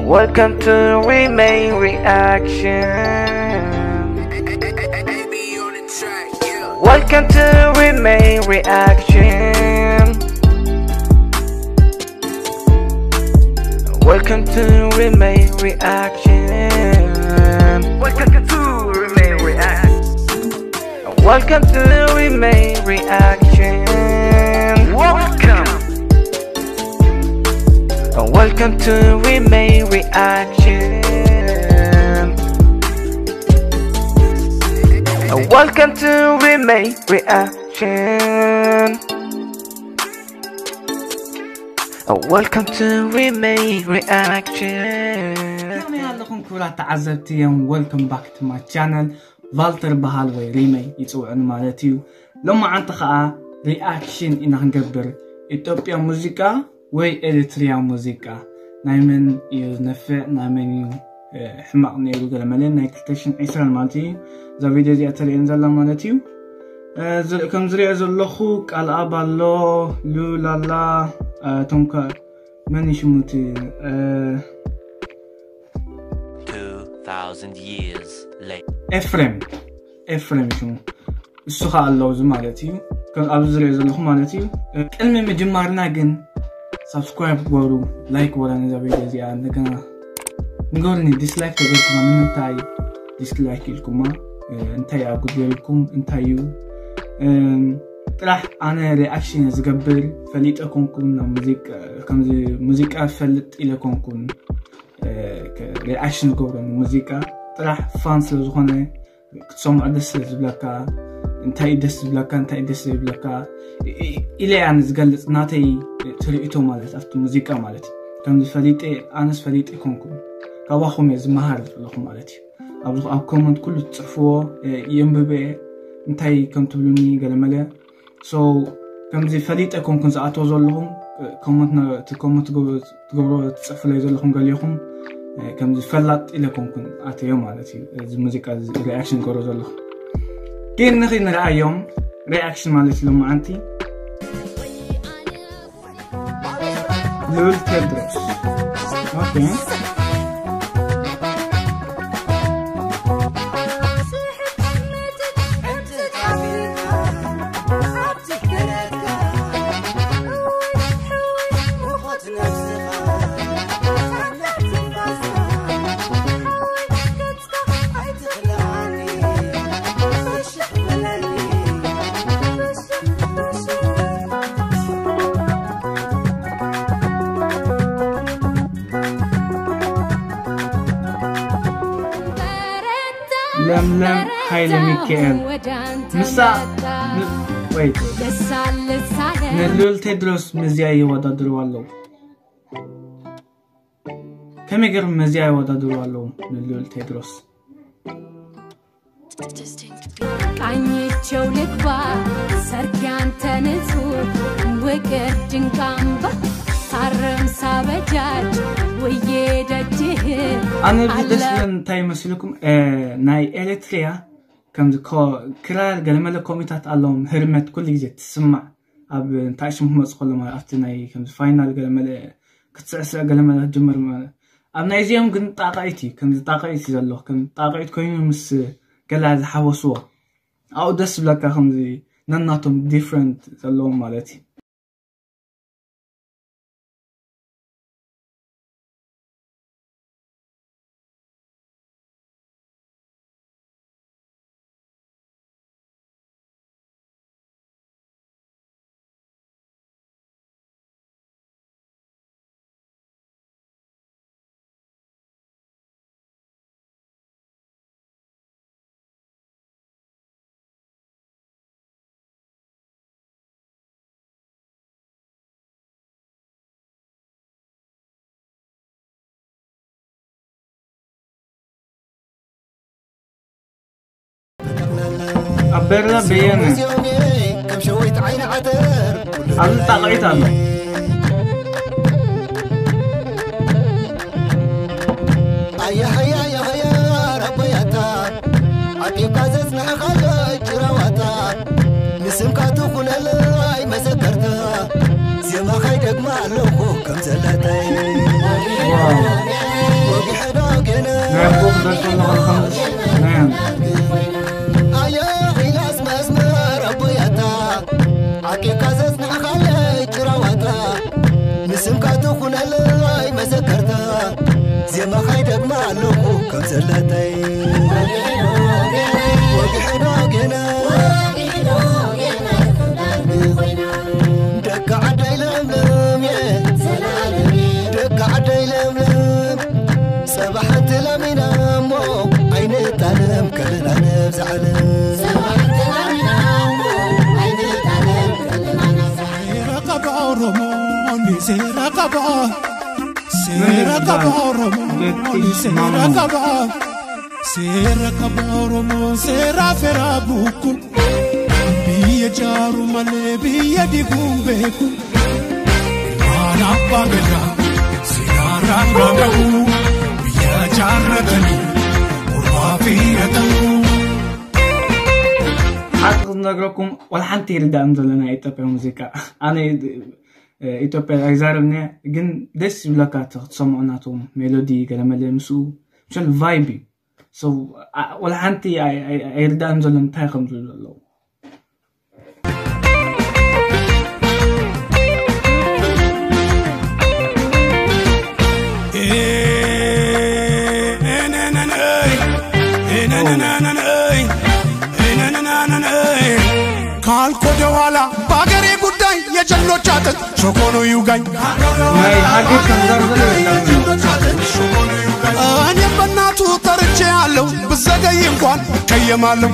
Welcome to Remake Reaction. Welcome to Remake Reaction. Welcome to Remake Reaction. Welcome to Remake Reaction. Welcome to Remake Reaction. Welcome. Welcome to Remake Reaction. Welcome to Remake Reaction. Welcome to Remake Reaction. ከመይ ኣለኹም ክቡራት ተዓዘብቲ? Welcome back to my channel. ቫልተር በሃል ወይ ሪመይ ይጽውዕን ማለት እዩ። ሎማዓንቲ ኸኣ ሪኣክሽን ኢና ክንገብር። ኢትዮጵያ ሙዚቃ ወይ ኤሪትሪያ ሙዚቃ፣ ናይ መን እዩ ዝነፍዕ፣ ናይ መን እዩ፣ እ፣ ሕማቕ ነይሩ፣ ገለ መለ ናይ ክልተ ሽሕን ዕስራን ማለት እዩ። እዛ ቪድዮ እዚኣ ተርእየን ዘላ ማለት እዩ። እ፣ ዝር-፣ ከም ዝሪኦ ዘለኹ ቃልኣብ ኣሎ፣ ሉል ኣላ፣ እ፣ እቶም ከ-፣ መን እዩ ሽሙ እቲ፣ እ፣ two thousand years later. ኤፍሬም፣ ኤፍሬም ሽሙ። እሱ ኸኣ ኣሎ ኣብዚ ማለት እዩ። ከም ኣብዚ ዝሪኦ ዘለኹ ማለት እዩ። ቅድሚ ምጅማርና ግን ሳብስክራይብ ግበሩ፣ ላይክ ወላ ነዛ ቪድዮ እዚኣ እንደገና ንገሩኒ። ዲስላይክ ተገርኩማ ንምንታይ ዲስላይክ ኢልኩማ? እ፣ እንታይ ኣጉዲልኩም? እንታይ እዩ? እም፣ ጥራሕ ኣነ ሪኣክሽን ዝገብር ፈሊጠ ኮንኩን ናብ ሙዚቃ፣ ከምዚ ሙዚቃ ፈልጥ ኢለ ኮንኩን፣ እ፣ ከ-፣ ሪኣክሽን ዝገብሮ ሙዚቃ ጥራሕ ፋን ስለ ዝኾነ ክትሰምዖ ደስ ስለ ዝብለካ፣ እንታይ እዩ ደስ ዝብለካ፣ እንታይ እዩ ደስ ዘይብለካ ኢ-፣ ኢ-፣ ኢለ እያ ዝገልጽ ናተይ ትርኢቶ ማለት ኣብቲ ሙዚቃ ማለት እዩ። ከምዚ ፈሊጠ፣ ኣነስ ፈሊጠ ኮንኩን ካባኹም እየ ዝመሃር ዘለኹ ማለት እዩ። ኣብ፣ ኣብ ኮመንት ኩሉ ትጽሕፍዎ፣ እ፣ የንብበ እየ፣ እንታይ ከም ትብሉኒ ገለመለ። So፣ ከምዚ ፈሊጠ ኮንኩን ዝኣተዎ ዘለኹም፣ እ፣ ኮመንት ነ-፣ እቲ ኮመንት ትገብሮ፣ ትገብሮ ትጽሕፉለይ ዘለኹም ገሊኹም፣ እ፣ ከምዚ ፈላጥ ኢለ ኮንኩን ኣተዮ ማለት እዩ። እዚ ሙዚቃ እዚ ሪኣክሽን ገብሮ ዘለኹ። ግን ንኺ ንርኣዮም ሪኣክሽን ማለት እዩ ሎማዓንቲ። ልዑል ቴድሮስ። ኦኬ። ለምለም ሃይለ ሚካኤል። ምሳ ን-፣ ወይት፣ ወይት። ንልዑል ቴድሮስ መዚያ ይወዳደሩ ኣለዉ። ከመይ ገይሮም መዚያ ይወዳደሩ ኣለዉ ንልዑል ቴድሮስ? ቃኝቸው ልግባ ሰርኪያን ተንጹ ውቅር ድንቃምባ ሳረም ሳበጃጅ ውዬ ደጅህ ኣነ እዚ ደስ ኣላ- ዝብለኒ እንታይ ይመስልኩም? እ፣ ናይ ኤሪትሪያ ከምዚ ኮ-፣ ክራር ገለመለ ኮሚታት ኣለዎም፣ ህርመት ኩሉ ግዜ ትስማዕ። ኣብ እንታይ ሽም ክመጽእ ከሎ ማለት ኣብቲ ናይ ከምዚ ፋይናል ገለመለ ክትስዕስዕ ገለመለ ክትጅምር ማለት። ኣብ ናይዚኦም ግን ጣቕዒት እዩ፣ ከምዚ ጣቕዒት እዩ ዘሎ፣ ከም ጣቕዒት ኮይኑ ምስ ገላ ዝሓወስዎ። ኣብኡ ደስ ዝብለካ ከምዚ ነናቶም ዲፍረንት ዘለዎም ማለት እዩ። ኣበራ በየነ። ኣብዚ ጣቕዒት ኣሎ። ኣያ ሃያ ያ ሃያ ራባያታ ዓቂብካ ዘጽናሕካዮ ጭራዋታ ንስምካ ትኹነለይ መዘከርታ ዜማኻይ ደግማ ኣለኹ ከም ዘለተይ። ዋው። የማኻይ ደግማ ኣለኹ ከም ዘለተይ ወግሕዶ ገና ደቂ ዓደይ ለምለም እየ ደቂ ዓደይ ለምለም ጸባሕ ትለሚና እሞ ኣይንጣለም ከለና ነብዛዕለም Sera kaboro moni sera kaboro sera kaboro moni sera kaboro sera kaboro mon sera fera buku biya jaru male biya di gumbeku mana pagada sera ranga biya jaratani urwa firatamu ሓቂ ክነግረኩም ዋላ ሓንቲ ይርዳእን ዘሎ ናይ ኢትዮጵያ ሙዚቃ ኣነ ኢትዮጵያ ኣይዛረብን እየ ግን ደስ ይብለካ እቲ ክትሰምዖ ናቶም ሜሎዲ ገለመለ ምስኡ ምሸል ቫይብ እዩ so ዋላ ሓንቲ ኣይርዳእን ዘሎ እንታይ ከም ዝብሉ ኣለዉ ካልኮ ደዋላ በሀገሬ ጉዳይ የጀግኖች አጥንት ሾኮኑ ይውጋኝ ናይ ሓድሽ ከምዘርዝር የለን እኔም በእናቱ ጠርቼ አለው ብዘገይ እንኳን እቀየማለሁ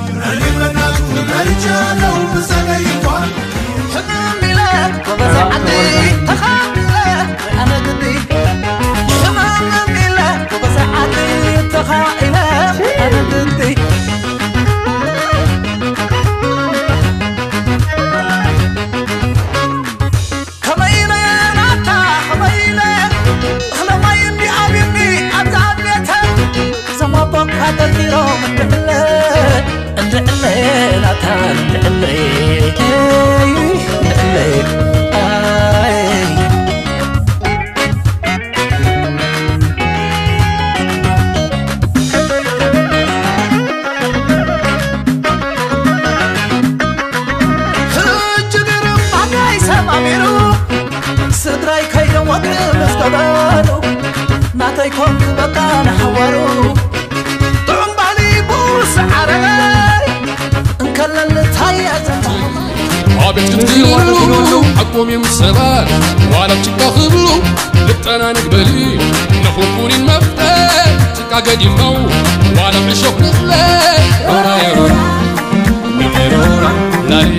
ስድራይ ከይደወቅ ምስ ተባሉ ናተይ ኮንክ በቃ ንሓዋሩ ጥዑም ባህሊ ቡስ ዓረበይ እንከለልታይ ኣቤት ክትግርሉ ሓቆም እዮም ሰባት ዋላ ጭቃ ክብሉ ልጠና ንግበል ንኽቡኒን መፍጠር ጭቃ ገዲም ነው ዋላ ዕሾኽ ንኽለ ሮራ የሮራ ሮራ ላሊ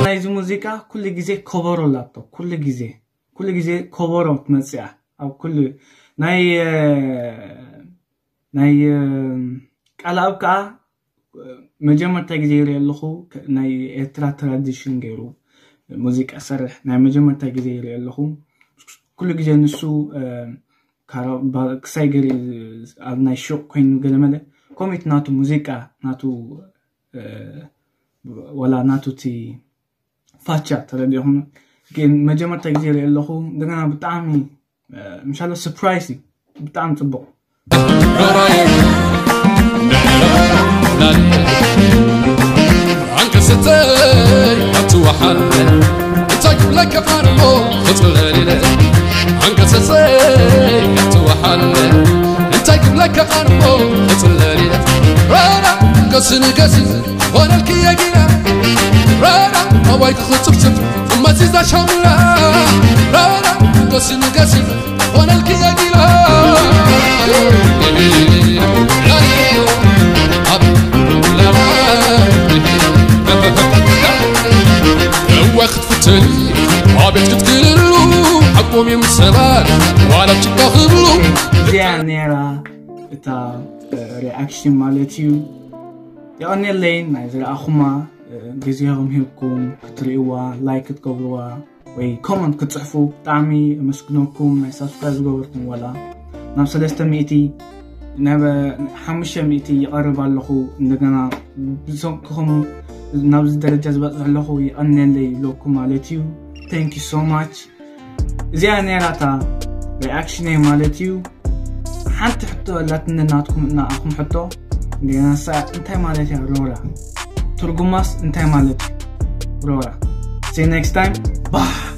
ናይዚ ሙዚቃ ኩሉ ግዜ ኮበሮ ላቶ ኩሉ ግዜ ኩሉ ግዜ ኮበሮ ትመፅያ ኣብ ኩሉ ናይ ናይ ቃልኣብ ከዓ መጀመርታ ግዜ ይርኢ ኣለኹ ናይ ኤርትራ ትራዲሽን ገይሩ ሙዚቃ ሰርሕ ናይ መጀመርታ ግዜ ይርኢ ኣለኹ ኩሉ ግዜ ንሱ ክሳይ ገሪ ኣብ ናይ ሹቅ ኮይኑ ገለመለ ኮሚት ናቱ ሙዚቃ ናቱ ወላ ናቱ እቲ ፋቻ ተረዲኹም ግን መጀመርታ ግዜ ርኢ ኣለኹ እንደገና ብጣዕሚ ምሻሎ ስፕራይስ እዩ ብጣዕሚ ፅቡቅ ኣንከሰተይ ኣትወሓለ እንታይ ክብለካ ቃንሞ ክፅለል ኢለ ኣንከሰተይ ኣትወሓለ እንታይ ክብለካ ቃንሞ ክፅለል ኢለ ረዳ ገስንገስ ሆነልክየ ጊና ረዳ ኣባይ ክኽፅፍፅፍ እመዚዛ ሻምላ ረዳ ገስንገስ ሆነልክየ ጊና እወ ክትፍትኒ ኣቤት ክትክልሉ ሓቆም እዮም ሰባት ዋላ ጭቃ ክብሉ እዚኣ ነራ እታ ሪኣክሽን ማለት እዩ የቐንየለይን ናይ ዝረኣኹማ ግዜኹም ሂብኩም ክትርእይዋ ላይክ ክትገብርዋ ወይ ኮመንት ክትፅሕፉ ብጣዕሚ ኣመስግነኩም ናይ ሳብስክራይብ ዝገበርኩም ዋላ ናብ ሰለስተ ሚእቲ ናብ ሓሙሽተ ሚእቲ ይቐርብ ኣለኹ እንደገና ብሰንክኹም ናብዚ ደረጃ ዝበፅሕ ኣለኹ ይቐንየለይ ይብለኩም ማለት እዩ thank you so much እዚኣ ነራታ ሪኣክሽነይ ማለት እዩ ሓንቲ ሕቶ ኣላትኒ ናትኩም ንዓኹም ሕቶ ንሳ እንታይ ማለት እያ ሮራ ትርጉማስ እንታይ ማለት እዩ ሮራ see you next time bye